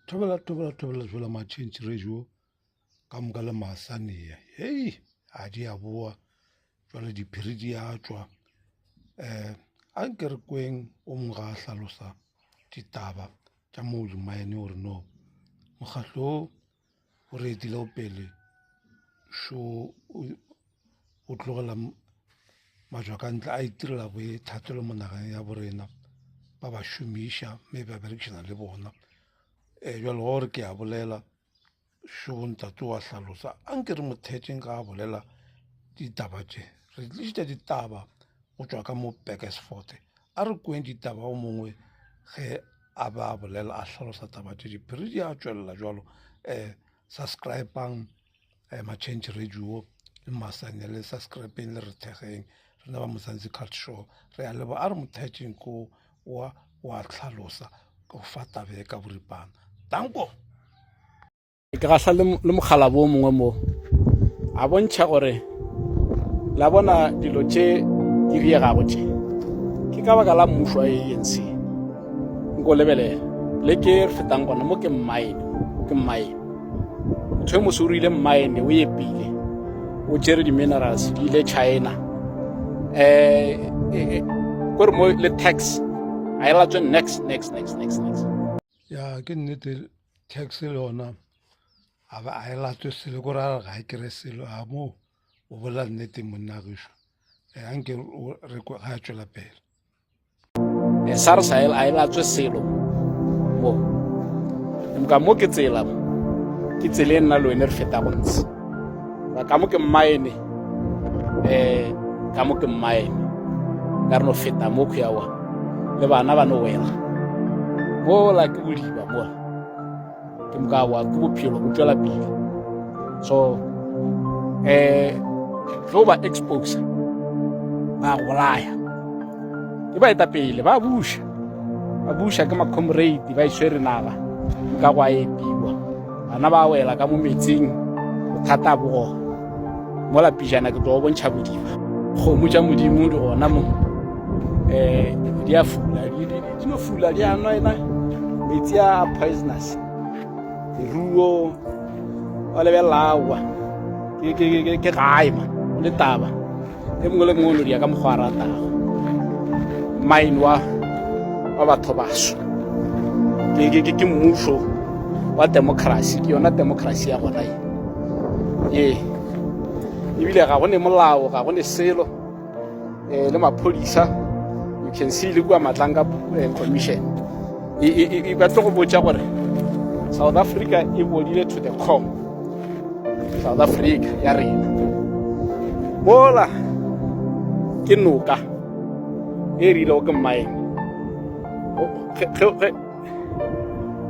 Thobela, thobela, thobela, thobela matšhentšhi radio ka moka le masania. Hei, a di a boa jwale diphiri di a tšwa. Um a nke re kweng o mongwe ga a hlalosa ditaba tša mo dimaene gore no mokgahlo o o re etilego pele šo o tlogela matšwakantle a itirela boithatelo mo nageng ya borena ba ba šomiša mme ba berekišana le bona um jalo gore ke a bolela šo ntate wa hlalosa a nke re mo theetšeng ga a bolela ditaba tše re tlišitša ditaba go tšwa ka mo Burgersfort a re kweng ditaba o mongwe ge a ba a bolela a hlalosa taba tše diphiri di a tšwelela jalo um subscribang um machange radio le masane le subscribeng le re thegeng rena ba mozanzi cult show re a leba a re mothaetšeng ko wa wa hlalosa go fa tabe ka boripana danko Ke gahla le mokgalabo o mongwe mo a bontšha gore la bona dilo tše di riegago tše ke ka baka la mmušo wa ANC nko lebelela le ke re fetang gona mo ke mmaene ke mmaene motho e mose o rile mmaene o epile o tšere di-minerals di ile china um kore mo le tax a e latswe next next next next next ya ke nnete tax le yona a ba a e latswe selo ko ra ga e kry selo a mo o bolela nnete monna gešo eh, a nke re ga a tšwela pele eh, sars a e latswe selo mo ka mo ke tsela mo ke tsela e nna le wene re feta go ntse ba ka mo ke mmaene um ka mo ke mmaene ka re no feta mo khuyawa le bana ba no wela mola ke bodiba mola ke moka wa ke bophelo bo tšwela pele so um ge o ba expose ba bolaya ke baetapele ba buša ba buša ke macomrade ba iswere naga nka go a epiwa bana ba wela ka mo metsing bothata bo gona mola pijana ke tlo go bontšha bodiba kgomo tša modimo di gona mo um di a fula di no fula di a nwa ena metsi a poisonous leruo wa lebelela aowa ke gae ma le taba e mongwe le mongwe o no dia ka mokgwa a ratago mine wa wa batho baso ke mmušo wa democracy ke yona democracy ya gona ye ee ebile ga go ne molao ga go ne selo um le maphodisa you can see le kua matlanka eh, commission e batlo go botša gore south africa e bodile to the core south africa ya rena mola ke noka e rilego ke mmaeng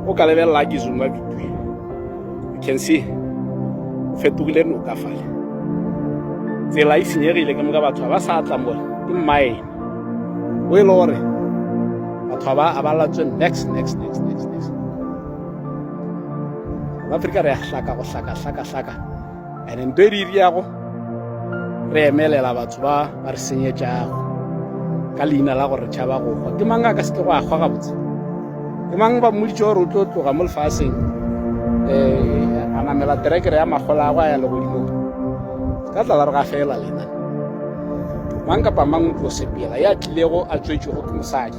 o ka lebelela ke zuma between you can see o fetogile noka fale tsela e senyegile ke moka batho ba sa tla mola ke mmaeng o e le gore batho ba ba latswe next next next next next Afrika re a hlaka go hlaka hlaka hlaka and nto e re iriago re emelela batho ba ba re senyetšago ka leina la gore tšhaba go hwa ke mang a ka se ke go a hwa gabotse ke mang ba mmoditše gore o tlo tloga mo lefaseng um a namela terekere ya magola a go a ya legodimong ka tla la re ga fela lena mang kapa mang o tlo sepela ya tlilego a tswetšwego ke mosadi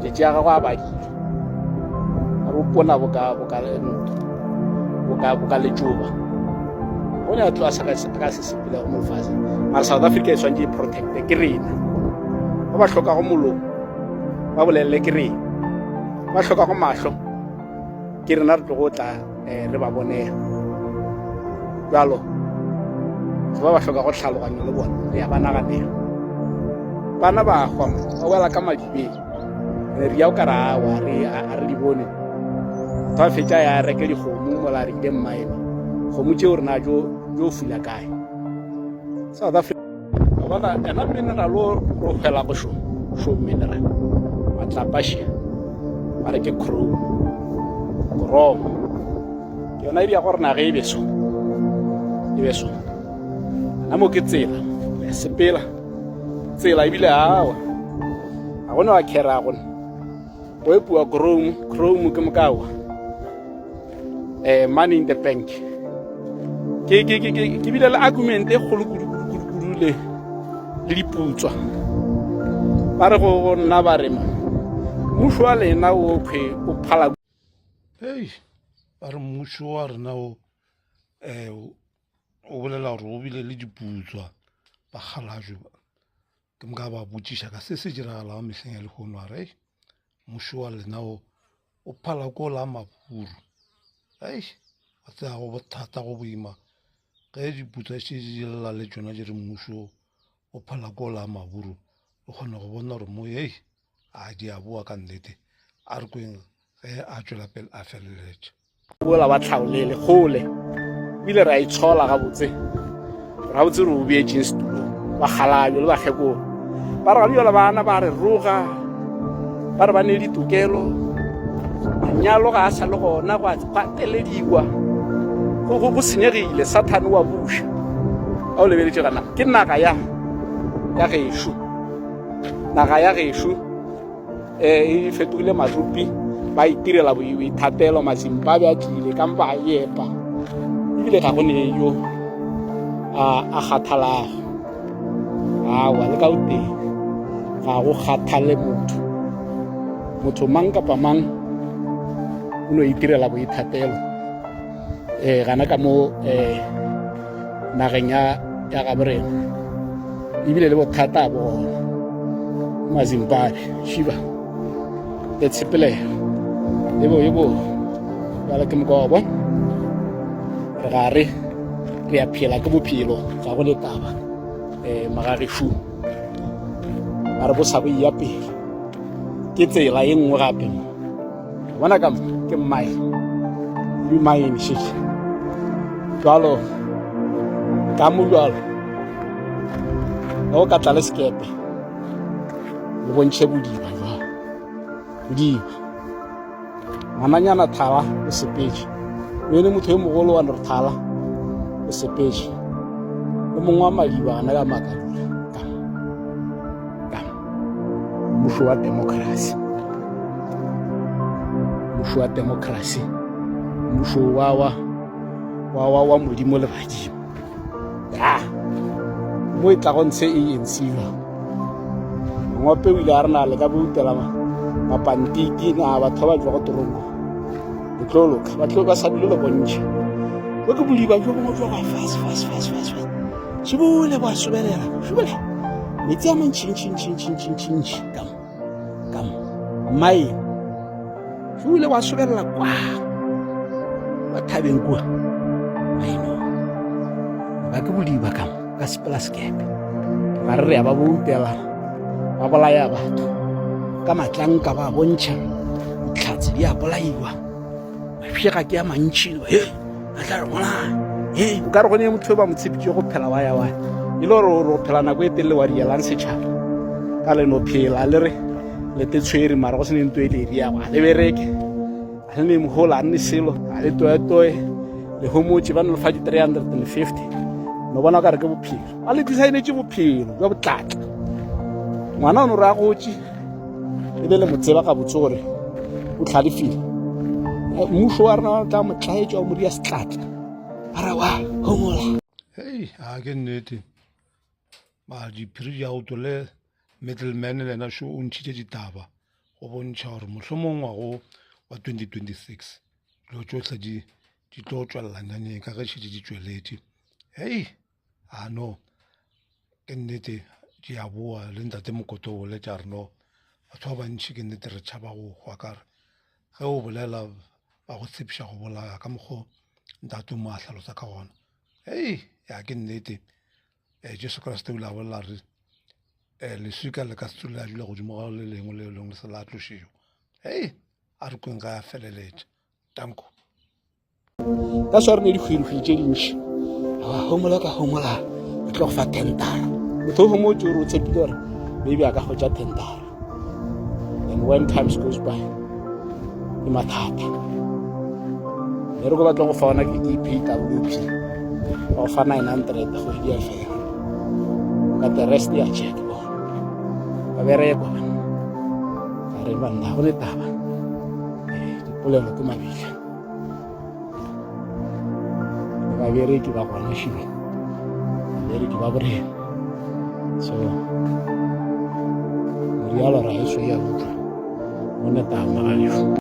matšatši a gagwe a badile a re o pona boka boka boka boka letšoba go ne a tlo a sa ka se sepelego mo lefatsheng mara south africa e swantse e protecte ke rena ba ba hlokago molomo ba bolelele ke rena ba hlokago mahlo ke rena re tlogo tla um re ba bonega jalo ba ba hloka go tlhaloganyo le bona re ya ba naganela bana ba hwa ba wela ka madibeng re re ya o ka ra awa re a re di bone fa fetša ya reke dikgomo mola re ile mmaene kgomo tšeo rena jo jo fula kae south africa Wa bona ena mineral o ro hwela go sho sho mineral matlapa she ba re ke chrome chrome ke yona e dia gore naga e be so e be so na mo ke tsela re sepela tsela ebile awa ga gona wa khera gone go epiwa chrome chrome ke mokawa. eh, money in the bank ke ke ke ke bile le argument e kgolo kudu kudu kudu kudu le le diputswa ba re go nna ba re mmušo wa lena o khwe o phala hei ba re mmušo wa rena o um o bolela gore o bile le diputswa bakgalajwe ke moka ba botšiša ka se se diragalago mehleng ya lehono a re mmušo wa lena o o phala ko la maburu ei wa tseba go bothata go boima ge diputsa še di lla le tšona di re mmušo o phala ko la maburu o kgona go bona gore mo ei a di a boa ka nnete a re kweng ge a tšwela pele a feleletša Ola wa tlhaolele kgole ebile re a itshola gabotse gabotse re o beetseng setulong bakgalabje le bakgekolo ba re gabjola bana ba re roga ba re ba ne ditokelo manyalo ga a sa le gona go a telediwa go senyegile sathane wa buša a o lebeletše gana ke naga ya ya gešo naga ya gešo e fetogile marupi ba itirela boithatelo mazimbabwe a tlile kampa a epa ebile ga go ne yo a kgathalago awa le ka o teng ga go kgathale motho motho mang kapa mang o no itirela boithatelo um gana ka mo um nageng ya ya gabo rena ebile le bothata bona mazimbabwe shiba le tshepelela ebo ebo jale ke mokobo re gare re a phela ke bophelo ga go le taba um magagešu ba re bo sa bo ya pele ke tsela e nngwe gape mo bona ka mo ke mine le mine shit jalo ka mo jalo o ka tla le sekepe le bontšhe bodiba jalo bodiba ngwananyana thaba o sepetše o ene motho yo mogolo wa re thala o sepetše o mongwe wa madiba gana ka makadula mmušo wa democracy mmušo wa democracy mmušo wa wa wa wa wa modimo le badimo ya mo e tlago ntshe ANC ba ngope o ile a re na le ka boutela mapantiti na batho ba ba jwa go toronko le tlo loka ba tlo ba sa dule le bontšha bo ke bodiba jo bongwe jwa go fase fase fase fase fase šibole bo a sobelela šibole metsi a mantšhintšhintšhintšhintšhintšhi ka mo ka mo mmae šibole wa sobelela kwa kwa thabeng kua maino ba ke bodiba ka mo ka sepela sekepe ga re re ya ba boutela ba bolaya batho ka matlanka ba bontšha ditlhatse di a bolaiwa mafšega ke a mantšhi e a tla re bolaya e o ka re go ne motho ba mo tshepitše go phela wa ya wa e le gore o phela nako e telele wa dielang setšhaba ka le no phela le re le te tshwere mara go se ne nto e le e diago a le bereke a le ne mogola a nne selo a le toetoe le homotše ba ne le fa di-350 no bona o ka re ke bophelo a le design-etše bophelo bja botlatla ngwana o no re a gotše e be le mo tseba gabotse gore o tlhalefile eh, mmušo wa rena o tla mo tlaetša o mo dia setlatla a re wa homola hei a ke nnete ba diphiri di auto le middleman le yena šo o ntšhitše ditaba go bontšha gore mohlomong ngwago wa 2026 dilo tšohle di di tlo tšwelela nyanyeng ka ge šetše di tšweletše hei a no ke nnete di a boa le ntate mokoto o boletša re no batho ba bantši ke nnete re tšhaba go hwa ka re ge o bolela ba go tshepiša go bolaya ka mokgo ntate mo a hlalosa ka gona hei ya ke nnete um jesu kriste o ile a bolela re um leswika le ka se tswele la dula godimo ga le lengwe le lengwe le se la tlošiwa hei a re kweng ga ya feleletša tanko ka swa re ne dikgwirikgwiri tše dintši wa homola ka homola ke tlo go fa tentara motho o homotse gore o tshepile gore maybe a ka gotša tentara and when times goes by ke mathata mereko ba tlo go fa ona ke EPWP ba go fa 900 kgwedi ya fela ka the rest ya check bona ba berekwa ba re banna go le taba dipolelo ke mabitla. Babereki ba gona šibe. Babereki ba borena. So morialo ra e ya utlwa. Mo netama ga.